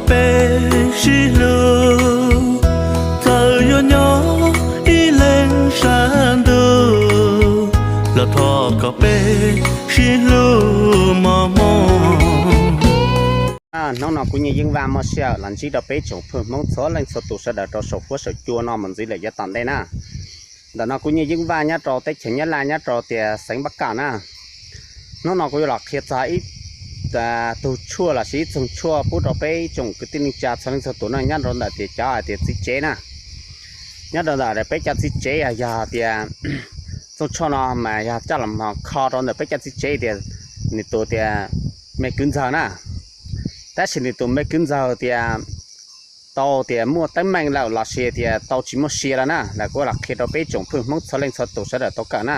Peb sib hlub, txawm yuav nyob ib leeg sab ntuj, los thov kom peb sib hlub mos mos. Hnub no kuv Nyiaj Yeeb Vaj muaj sij hawm los ntsib rau peb tsoom phooj Hmoob txhua leej txhua tus sawv daws rau saum huab saum cua no mus ntxiv lawm yav tom ntej na. Ntawm no kuv Nyiaj Yeeb Vaj nyob rau teb chaws Nyab Laj nyob rau tias xeev Npab Kaj na. Hnub no kuv yuav los qhia txog ib tug tshuaj los sis ib txoog tshuaj pub rau peb ib tsoom kwv tij neej tsa txhua leej txhua tus na, nyob rau ntawm tias cov hais tias txiv tsev na. Nyob rau ntawm peb cov txiv tsev yog tias txoog tshuaj no mas yog coj los kho rau ntawm peb cov txiv tsev tias nws tus tias me kwv ntxawg na. Tab sis nws tus me kwv ntxawg tias tau tias muaj teeb meem lawm los sis tias tau tsis muaj sia lawm na, los kuv los qhia rau peb tsoom phooj Hmoob txhua leej txhua tus sawv daws tau kawm na.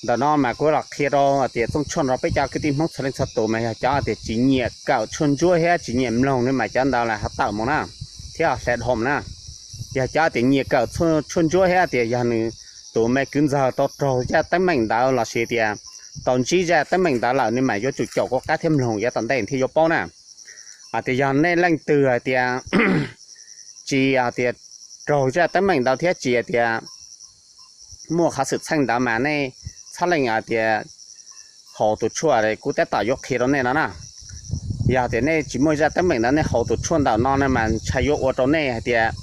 Ntawm no mas kuv los qhia rau tias txoog tshuaj no rau peb cov kwv tij Hmoob txhua leej txhua tus mas yog cov tias tsis nyiam kawm tshuaj ntsuab thiab tsis nyiam mloog ne mas cov ntawd los ho tawm mus na, thiab hle dhau mus na. Yog cov tias nyiam kawm tshuaj ntsuab thiab tias yog nws tus me kwv ntxawg tau raug zaj teeb meem ntawd los sis tias tau ntsib zaj teeb meem ntawd lawm ne mas yuav tsum caum kuv qab thiab mloog yav tom ntej thiaj yuav paub na. Hais tias yog nej leej twg hais tias tsis hais tias raug zaj teeb meem ntawd thiab tsis hais tias muaj qhov xwm txheej ntawd mas nej txhob leej hais tias haus tus tshuaj kuv tab tom yuav qhia rau nej no na. Yog tias nej tsis muaj zaj teeb meem ntawd nej haus tus tshuaj ntawm no na mas ntshai yuav ua rau nej hais tias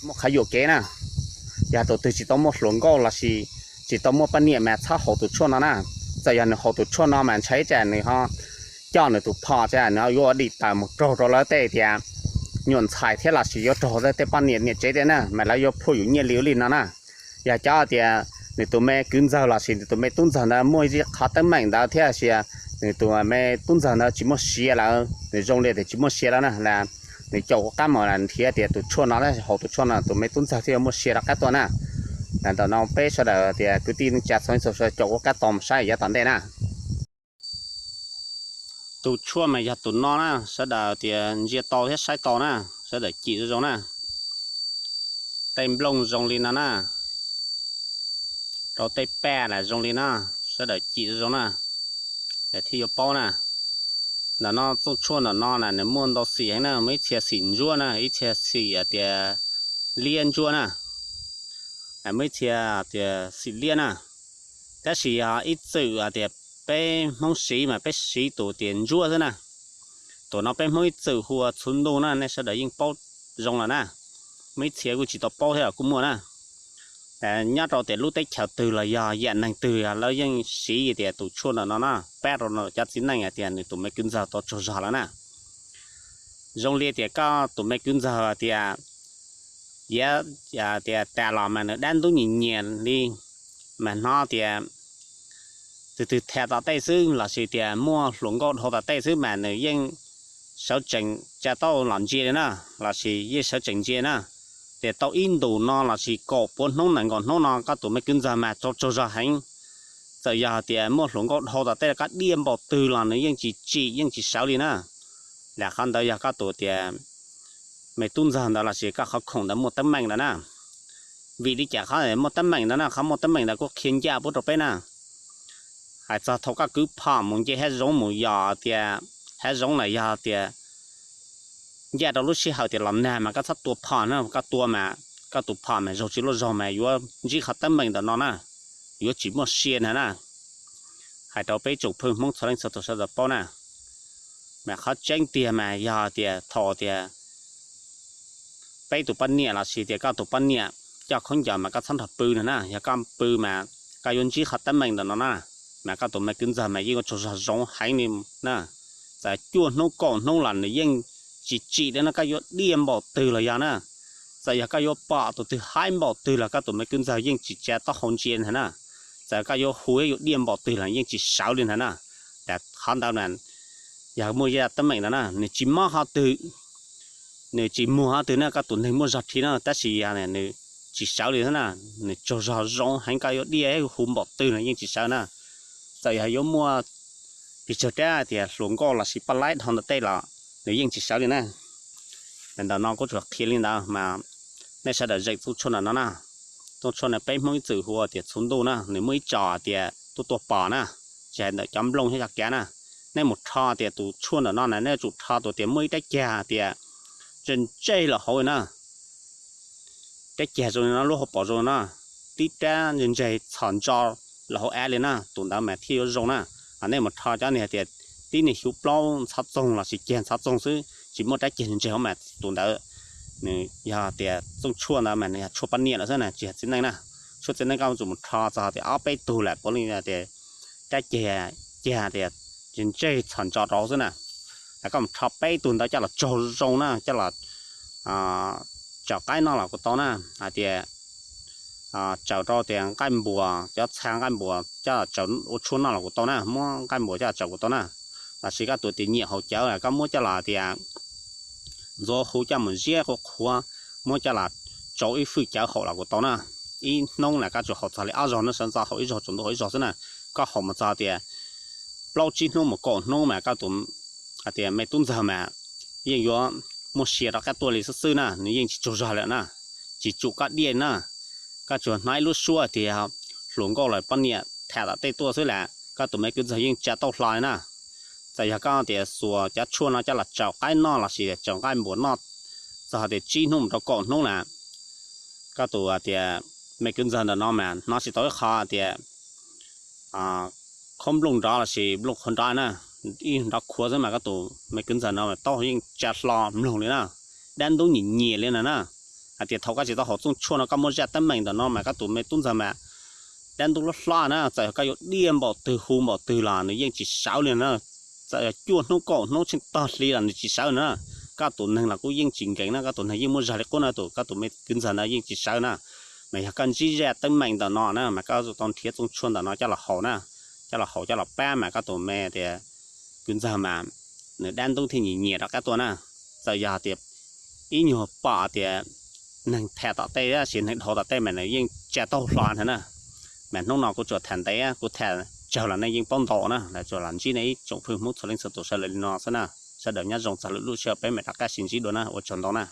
muaj qhov yuam kev na. Yog tus twg tsis tau muaj hluas nkauj los sis tsis tau muaj poj niam mas txhob haus tus tshuaj no na. Txawm yog nws haus tus tshuaj no mas ntshai tsam nws ho coj nws tus phom tsam nws yuav ua dim tawm mus raug rau lawv tej tias nyuam ntxhais thiab los sis yuav raug tej poj niam niam tsev tej na mas lawv yuav phuj yus nyiaj li ua li no na. Yog cov tias nws tus me kwv ntxawg los sis nws tus me tub ntxawg ntawd muaj ib qhov teeb meem ntawd thiab sis nws tus me tub ntxawg ntawd tsis muaj sia lawm, nws zoo li tias tsis muaj sia lawm na, nws caum kuv qab mus nrhiav tias tus tshuaj no, haus tus tshuaj no tus me tub ntxawg thiaj yuav muaj sia rov qab tuaj na. Ntawm no peb sawv daws tias kwv tij neej tsa txhua leej txhua tus caum kuv qab tos mus saib yav tom ntej na. Tus tshuaj mas yog tus no na, sawv daws tias ntsia tau thiab saib tau na, sawv daws cim zoo zoo na. Tej nplooj zoo li no na, rau tej paj lam zoo li no, sawv daws cim zoo zoo na, thiaj yuav paub na. Ntawm no txooj tshuaj ntawm no na nws muaj ntau xim heev na, muaj ib txhia xim ntsuab na, ib txhia xim tias liab ntsuab na, muaj ib txhia tias xim liab na. Tab sis yog ib txwm tias peb Hmoob siv mas peb siv tus tias ntsuab xwb na. Tus no peb Hmoob ib txwm hu ua txhuv ntuj na, nej sawv daws yeej paub zoo lawm na. Muaj ib txhia kuj tsis tau paub thiab los kuj muaj na. Nyob rau tias lub teb chaws twg los yog yam neeg twg lawv yeej siv tias tus tshuaj ntawm no na, pab rau cov txiv neej hais tias nws tus me kwv ntxawg tau tsaug zog lawm na. Zoo li tias koj tus me kwv ntxawg tias yav tias tas los mas nws dab ntub nyias nyias li, mas hnov tias tus twg tham tom tej xwb los sis tias muaj hluas nkauj dhau tom tej xwb mas nws yeej sawv tsees tsa taub los ntsia li na, los sis yeej sawv tsees ntsia na. Tias tau ib ntus no los sis kaum pua hnub nees nkaum hnub no koj tus me kwv ntxawg mas tsaug tsaug zog heev. Txawm yog tias muaj hluas nkauj dhau tom tej koj diaj npaum twg los nws yeej tsis tsim yeej tsis sawv li na. Lam qhov ntawd yog koj tus tias me tub ntxawg ntawd los sis koj qhov khoom ntawd muaj teeb meem ntawd na. Vim li cas qhov muaj teeb meem ntawd na, qhov muaj teeb meem ntawd kuj qhia ncaj pub rau peb na. Hais txog thaum koj kwv phom mus nce hav zoov mus yos tias hav zoov los yog tias ncaj rau lub sij hawm tias los nag mas koj txhob tua phom na, koj tua mas koj tus phom mas zaug tsis luaj zaug mas yuav ntsib qhov teeb meem ntawm no na, yuav tsis muaj sia ntag na. Hais rau peb tsoom phooj Hmoob txhua leej txhua tus sawv daws paub na. Mas qhov tseeb tiag mas yog tias thaum tias peb tus poj niam los sis tias koj tus poj niam coj khaub ncaws mas koj txhob nrog pw no na, yog koj pw mas koj yuav ntsib qhov teeb meem ntawm no na. Mas koj tus me kwv ntxawg mas yeej ua tsaug zog zoo heev li na. Txawm cuaj hnub kaum hnub los nws yeej tsis tsim li no, koj yuav diaj npaum twg los yog na. Txawm yog koj yuav pom tus twg haib npaum twg los koj tus me kwv ntxawg yeej tsis tsa taub hau ntsia ntag na. Txawm koj yuav hu yuav diaj npaum twg los yeej tsis sawv li ntag na. Qhov ntawd na yog muaj zaj teeb meem ntawd na, nws tsis mob qhov twg, nws tsis muag qhov twg na, koj tus neeg muaj zog rhi na, tab sis yog nws tsis sawv li na, nws tsaug zog zoo heev, koj yuav diaj hu npaum twg los yeej tsis sawv na. Txawm yog yuav muaj pes tsawg rab tias hluas nkauj los sis poj laib dhau ntawm tej los nws yeej tsis sawv li na. Ntawm no kuv tsuas qhia li ntawd mas nej sawv daws zeem txuj tshuaj ntawm no na. Txuj tshuaj no peb Hmoob ib txwm hu tias txhuv ntuj na, nws muaj ib tsos tias tuaj tuaj pos na, tsis hais ntawm cov nplooj thiab cov kav na. Nej mus rho tias tus tshuaj ntawm no na, nej yuav tsum rho tus tias muaj ib rab cag tias ntseg ntseg los hauv na. Rab cag zoo li no, lub hauv paus zoo no, tib rab ntseg ntseg txhom ntso los hauv av li na, tus ntawd mas thiaj yuav zoo na. Nej mus rho cov niag tias tib niag xyuv plaub ntxhov txoog lossis cag ntxhov txoog xwb, tsis muaj rab cag ntseg hauv mas tus ntawd nws yog tias txooj tshuaj ntawd mas nws yog tshuaj poj niam lawm xwb na, tsis yog txiv neej na. Tshuaj txiv neej koj yuav tsum mus rho txog tias ob peb tug lawm puav leej tias rab cag, cag tias ntseg ntseg txhom ntso rau xwb na. Koj mus rho peb tug ntawd coj los tsaug zoo na, coj los tsaws qaib noj los kuj tau na. Hais tias tsaws rau tias nqaij npuas, cov txha nqaij npuas coj los tsaws ua tshuaj noj los kuj tau na, muab nqaij npuas coj los tsaws kuj tau na. Lossis koj tus tias nyiam haus cawv, koj muab coj los tias ntxuav huv coj mus ziab qhuav qhuav, muab coj los tsau ib fwj cawv haus los kuj tau na. Ib hnub na koj tsuas haus txog li ob zaug no, sawv ntxov haus ib zaug, tsaus ntuj haus ib zaug xwb na. Koj haus mus txog tias plaub tsib hnub mus kaum hnub mas koj tus hais tias me tub ntxawg mas yeej yuav muaj sia rov qab tuaj li xwb xwb na, nws yeej tsis tsaug zog lawm na, tsis tsum koj diaj na. Koj tsuas hnov ib lub suab tias hluas nkauj los poj niam tham tom tej tuaj xwb las, koj tus me kwv ntxawg yeej tsa tauj hlo li na. Txawm yog koj tias xuas cov tshuaj no coj los tsaws qaib noj lossis tsaws nqaij npuas noj txog tias tsib hnub mus rau kaum hnub na, koj tus tias me kwv ntxawg ntawm no mas hnov tsis tau ib qho tias khob nplooj nrov lossis nplooj qhuav nrov na, ib nrov khuav xwb mas koj tus me kwv ntxawg no mas taub hau yeej tsa hlo mloog li na, dab ntub nyiam nyiam li no na. Hais tias thaum koj tsis tau haus txooj tshuaj no koj muaj zaj teeb meem ntawm no mas koj tus me tub ntxawg mas dab ntub loj hlob na, txawm yog koj yuav diaj npaum twg hu npaum twg los nws yeej tsis sawv li na. Txawm yog cuaj hnub kaum hnub tsheej tog hli los nws tsis sawv na. Koj tus neeg los kuj yeej tsis nkees na, koj tus neeg yeej muaj zog li qub na, tus koj tus me kwv ntxawg ntawd yeej tsis sawv na. Mas yog koj ntsib zaj teeb meem ntawm no na mas koj tau nrhiav txooj tshuaj ntawm no coj los haus na, coj los haus coj los pab mas koj tus me tias kwv ntxawg mas nws dab ntub thiaj nyiam nyiam rov qab tuaj na. Txawm yog tias ib nyuag pom tias neeg tham tom tej tab sis neeg dhau tom tej mas nws yeej tsa taub hau hlo ntag na. Mas hnub no kuv tsuas tham ntev, kuv tham tsawg los nej yeej paub ntau na, los tsuas los ntsib nej ib tsoom phooj ywg Hmoob txhua leej txhua tus sawv daws li no xwb na. Sawv daws nyob zoo, txog lwm lub sij hawm peb mam rov qab sib ntsib dua na, ua tsaug ntau na.